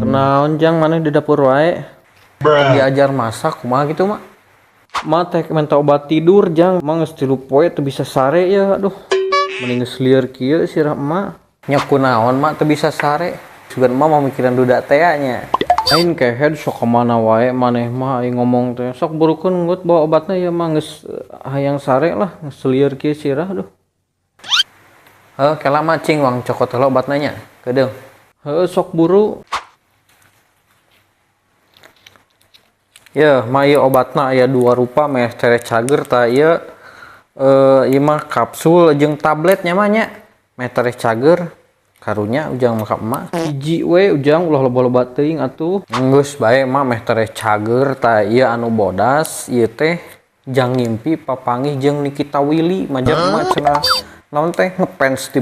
Naon, Jang, maneh di dapur wae? Diajar masak kumaha gitu, Mak? Mak teh minta obat tidur, Jang. Mak geus 3 poe teu bisa sare ya, aduh. Mending geus lieur kieu sirah emak. Nya kunaon, Mak, teu bisa sare? Sugan emak mau mikiran duda teh nya. Lain kehed, sok kemana wae maneh mah aing ngomong teh. Sok burukeun ngut bawa obatna ya, mah geus hayang sare lah, geus lieur kieu sirah, aduh. Heuh, kela mah cing wang cokot heula obatna nya. Keudeung. Heuh, sok buru. Ya, mah ieu obatna aya dua rupa meh tere cager tah ieu, ieu mah kapsul jeung tablet nya mah nya. Meh tere cager karunya Ujang mah ka emak. Hiji we, Ujang, ulah loba-loba teuing atuh. Geus bae mah meh tere cager tah ieu anu bodas ieu teh jang ngimpi papanggih jeung Nikita Willy majak emak cenah naon teh ngefans ti